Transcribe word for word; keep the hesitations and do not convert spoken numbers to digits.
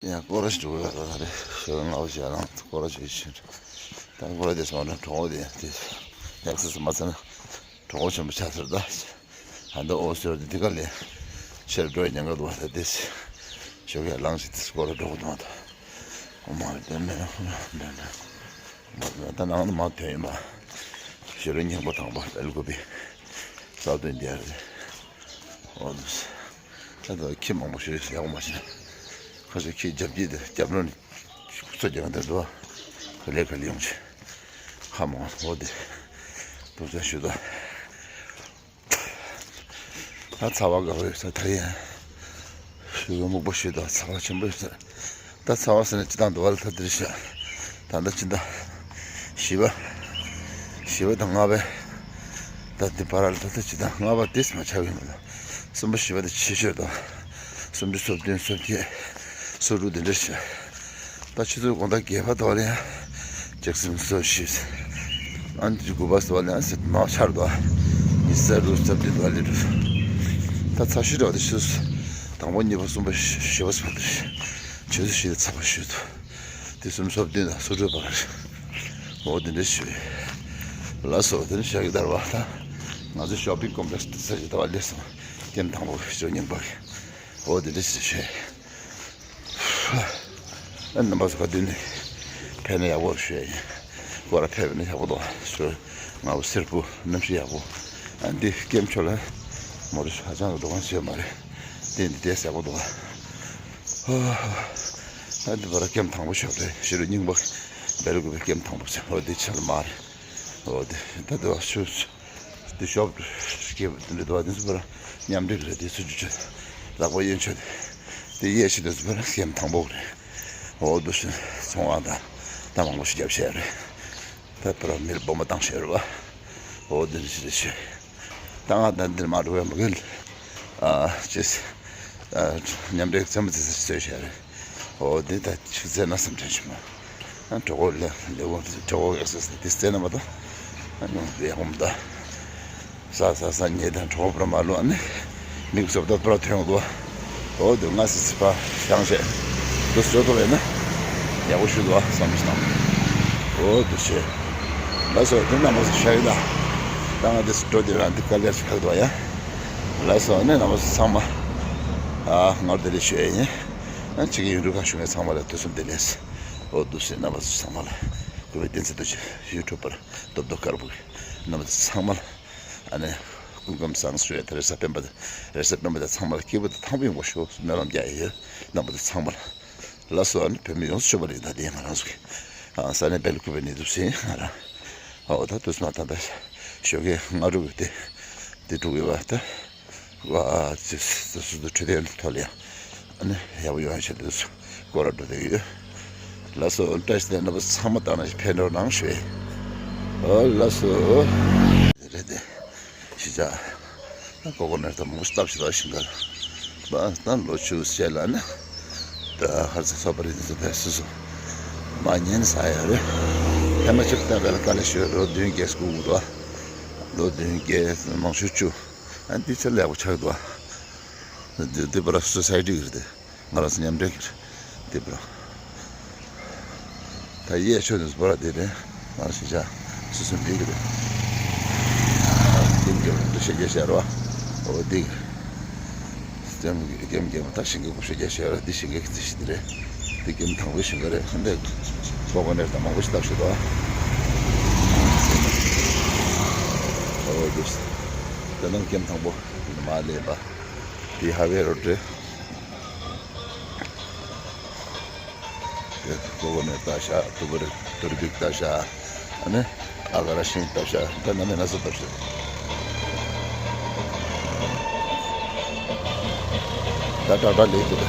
ཡང་སྐོར་ར་ཞིག་འགྲོ་དགོས་ཡོད་རེད། ཞོགས་ལྔ་པ་ཞིག་ལངས་སྐོར་ར་ཞིག་ཕྱིན། ད་སྐོར་ར་དེ་སོང་ན་གྲོགས་པོ་དེ་དེ་ཡག་སེ་སེ་མ་ཚར་ན་གྲོགས་པོ་ཆེན་པོ་ཆགས་ཚར། ད་ད་འདི་ཨོ་ཟེར་དེ་དེ་ག་ལས་ཕྱིར་འགྲོ་ཡི་ཉེན་ཁ་འདུག་བ། ད་དེ་ཞོགས་ཀས་ལངས་ཤིག་དེ་སྐོར་ར་འགྲོ་དགོས་འདུག་བ། ད་ཨོ་མ་རེད། དེ་མེད་ན་ཁོ་ན་འདོན་འདོན་མ་ད་ནང་ན་མ་ཐོན་ཡིན་པ། ཞོགས་ར་སྙིང་པོ་དང་པོ་དཔལ་གོ་བི་ས་སྟོན་རྒྱལ་རེད། ཨོ་དེ། ད་ལྟ་ཁྱི་མང་པོ་ཞིག་ཡག་པོ་མ་ཤེས། ཁ་ཤས་ཁྱི་རྒྱབ་ཀྱི་དེ་རྒྱབ་ལོགས་ནས་ཁྱི་ཁུ་ཚོ་རྒྱག་འདི་འདུག་ག་ལེ་ག་ལེ་ཡོང་ཆེ། ཁ་མང་པོ་དེ་དུག་ཅན་ཞུ་ད། ད་ཚ་བ་དགའ་བོ་ཡོད་ས་ད་ཡིན། ཞུ་གི་སྨུག་པོ་ཞུ་ད་ཚ་བ་ཆེན་པོ་ཡོད་ས། ད་ཚ་བ་ཟེར་ནས་སྤྱི་བཏང་འདུག་བ་ལ་ད་དེར་བཤད། ད་ལྟ་སྤྱི་ཟླ་བཞི་པ། བཞི་པ་དང་ལྔ་པའི། ད་འདི་བར་ལ་ད་ལྟ་སྤྱི་ཟླ་ལྔ་པ་དེ་ཙམ་ཆགས་ཡོད་མ་རེད། གསུམ་པ་བཞི་པ་དེ་ཆེ་ཤོས་དང་། སུམ་ཅུ་སོ་བདུན་སོ་བརྒྱད། སོ་དྲུག་དེ་འདྲ་བཤད། ད་ཆུ་ཚོད་དགོང་དག་བརྒྱད་པ་དོ་ལ་ཡང་། ལྕགས་སྲིན་སོ་བཞི། ཨ་ནི་དགུ་པ་སོ་ལ་ཡང་སྲིད་མ་ཆར་དོ། ཉི་ཤུ་རྩ་དྲུག་རྩ་བདུན་དོ་ལ་རུ། ད་ཚ་ཤི་འདྲ་བ་དེ་ཆུ་ཚོད་དང་པོ་གཉིས་པ་གསུམ་པ་བཞི་པ་སོ་དེ། ཆུ་ཚོད་བཞི་དེ་ཚ་བ་ཞུ་དོ། དེ་གསུམ་སོ་བདུན་དང་སོ་དྲུག་བར། འོ་དེ་འདྲ་ཞུ། ལགས་སོ། དེ་ནི་ཤག་གི་དར་བ་ད། ང་ཚོ་ཤོ་པིང་ཀོམ་པེལེགས་དེ་ཚོ་ཡི་དར་བ་སླེབས་སོང་། ཀེམ་དང་པོ་ཞོ་རྙིང་པ་གི། འོ་དེ་འདྲ་ཞུ་ཞུ། ཨ་རྣམ་པ་ཚོ་ག་དུས་ནས་ཕེབས་ན་ཡག་པོ་ཞུ་ཡ་ཡིན། སྐོར་ར་ཕེབས་ན་ཡག་པོ་འདུག་ཞོ་ང་བོ་སེར་པོ་གནམ་གཤིས་ཡག་པོ། ཨ་འདི་ཀེམ་ཆོ་ལ་མོ་རུ་ཧ་ཅང་གི་འགྲོ་གང་བྱེད་མ་རེད། དེ་འདི་དེ་ཟེར་པོ་འདུག་ཨ་འདི་བར་ཀེམ་དང་པོ་ཤོར་རེད། ཤི་རུ་རྙིང་པ་བེ་རུ་གི་བེ་ཀེམ་དང་པོ་ཟེར། འོ་འདི་ཆ་ལ་མ་རེད། འོ་འདི་ད་འདི་བ་ཤུ་འདི་ཤོབ་སྐྱེས་པ་འདི་འདྲ་འདུག་འདི་ཚོ་བར་མཉམ་འབྲེལ་རེད། འདི་ཚོ་ཇུ་ཆུ་ལག་པ་གཡོན་ཆོད་འདི་གཡས་ཆེ་འདི་ཚོ་བར་ཀེམ་དང་པོ་རེད། འོ་འདི་ཚོང་བ་དང་ད་མང་པོ་ཞིག་རྒྱབ་བྱས་རེད། ད་ཕར་མིར་སྦོམ་པ་བཏང་ཤེས་རེད་བ། འོ་འདིར་ཞེས་ཞེས། ད་ང་ད་འདིར་མ་འགྲོ་བའི་མ་གིལ། ཨ་ཅེས། ཨ་མཉམ་འབྲེལ་རྩེད་མོ་རྩེ་ས་རྩེ་བྱས་རེད། འོ་འདི་ད་ཆུ་རྩེ་ན་བསམ་དྲན་ཞིག་མ། ཨ་གྲོགས་པོ་ལ་ལེ་བོ་གྲོགས་པོ་ཨེག་སེ་སི་འདི་རྩེ་ན་མ་ད། ཨ་ནི་བའི་ཧོམ་ད། ས་ས་ས་ཉེ་དང་གྲོགས་པོ་མ་ལོ་ཨ་ནི། མིག་སོབ་ཏོ་པྲ་ཐོན་གོ། འོ་དུ་ང་སི་སི་པ་ཤང་ཤེ། དུ་སོ་ཏོ་བས་ན། ཡག་པོ་ཞུ་དོ་བསམ་བློ་བཏང་། འོ་དུ་ཤེ། ལ་སོ་དུ་ན་མོ་སི་ཤ་ཡི་ད། ད་ང་དི་སི་འགྲོ་དི་རང་དི་ཀ་ལེར་ཤི་ཁག་དོ་ཡ། ལ་སོ་ནི་ན་མོ་སི་ཚང་མ། ཨ་ངར་དི་ལི་ཤུ་ཡ་ཡིན། ཨ་ཅིག་ཡུན་རུ་ཁ་ཤུ་ངའི་ཚང་མ་ལ་དུ་སུམ་དི་ལེས། འོ་དུ་ཤེ་ན་མོ་སི་ཚང་མ་ལ། ཀུ་བེ་དེན་ཚི་དུ་ཆེ་ཡུ་ཊུབ་པར་རྡོབ་རྡོབ་དཀར་པོ་གི། ན་མོ་སི་ཚང་མ་ལ། ཨ་ནི། སྐུ་ཁམས་བཟང་སུ་ཡོད་དེ་རེས་སྤེན་པ་དེ། རེས་སྤེན་པ་དེ་ཚང་མ་ལ་སྐྱིད་པོ་དང་ཐང་པོ་ཡོང་བ་ཤོག་སྨོན་ལམ་རྒྱག་ཡོད། རྣམ་པ་དེ་ཚང་མ་ལ། ལ་སོ་ཨ་ནི་བོད་མི་ཡོངས་སུ་ཆོད་པ་ལས་ད་དེ་ང་རང་ཚོ་གི། ཨ་ས་གནས་བལ་ཁུ་བའི་ནི་དུ་སེ་ང་རང་། ཨོ་ད་དུ་སུ་མ་ད་ད། ཞོགས་ཀས་ང་རུ་གི་དེ། དེ་དྲུག་ཡོད་པ་ད། ཝ་ཙི་སུ་སུ་དུ་ཁྲི་དེ་ཐོ་ལེ། ཨ་ནི་ཡག་པོ་ཡོང་ཆེད་དུ་སུ་སྐོར་ར་འགྲོ་དེ་ཡོད། ལ་སོ་བཀྲ་ཤིས་བདེ་ལེགས་ཚང་མ་བཏང་ནས་ཕན་འགྲོ་གནང་ཞུ། ཨོ་ལ་སོ། རེད་དེ། ཤི་ཅག་ད་ཀོ་ཀོ་ནར་ད་མོ་སྟབས་ཤི་ད་ཤིང་གར། ད་ད་ལོ་ཆུ་བཤད་ལ་ན། ད་ཧར་ཚ་ས་པ་རི་དེ་ཚོ་ཕེབས་སུ་སོ། མ་ཉན་ས་ཡ་རེད། ཧེ་མ་ཆུ་ད་བེལ་ཀ་ལ་ཤོད་ལོ་བདུན་བརྒྱད་སྐུ་འུ་དོ། ལོ་བདུན་བརྒྱད་མང་ཤོས་བཅུ། ཨ་འདི་ཚོ་ལེགས་པོ་ཆགས་འདུག་འདི་འདི་པར་སོ་སའི་ཊི་གི་རེད། ང་རང་ཚོ་མཉམ་འབྲེལ་གྱི་རེད། འདི་པར། ད་གཡས་ཕྱོགས་ནས་པར་འདི་རེད། ང་རང་ཤི་ཆ་སུ་སུ་འདི་གི་རེད། ཀེམ་ཀེམ་འདི་ཤེས་རྒྱ་ཤར་བ། འོ་འདི་གི། ཀེམ་ཀེམ་ཀེམ་ད་ཤིང་གི་ཀུ་ཤེས་རྒྱ་ཤར་བ་འདི་ཤིང་གི་རྩི་ཤིང་འདི་རེད། འདི་ཀེམ་དང་པོའི་ཤིང་གི་རེད། འདི་ཀོ་ཀོ་ནེ་ཊི་ད་མང་པོ་ཞིག་བཏབ་ཤི་འདུག་འོ་འདི། ད་ནང་ཀེམ་དང་པོ་མ་ལེན་པ། དེ་ཧ་ཝེ་རོ་ཌི་རེད། ཀོ་ཀོ་ནེ་ཊི་ལྟ་ཤག་ཏུ་བུར་ཏུར་བིག་ལྟ་ཤག་ཨ་ནི་ཨ་ག་ར་ཤིང་ལྟ་ཤག་ད་ན་མེ་ན་སུ་ལྟ་ཤག་ད་ཏྲ་ཏྲ་ལེགས་འདུག